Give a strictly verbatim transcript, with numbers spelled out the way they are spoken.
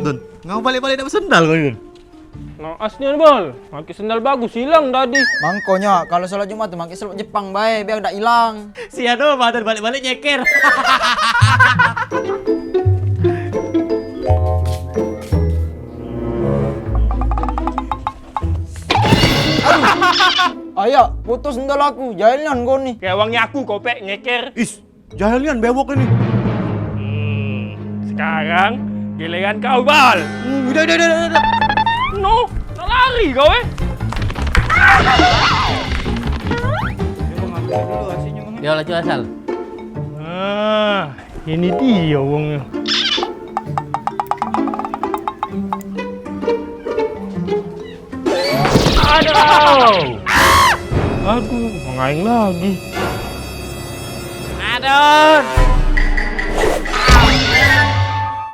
Dun, ngapa balik-balik dak besendal kau, Dun? Naas nian, Bal. Pakai sendal bagus, hilang tadi. Mangkonyo, kalau sholat Jumat tu pakai selop Jepang bae, biar dak hilang. Si anu, Dun, balik-balik nyeker. Ayo, putus sendal aku. Jahil nian kau ni. Kayak wangi aku, kau pek nyeker. Is, jahil nian bewok ini. Hmm, sekarang giliran kau, Bal. Hmm, udah, udah, udah, udah. No, nak lari kau, eh. Yo, laju asal. Ah, ini dia wongnya. Aduh. Aduh, mengaing lagi. Aduh.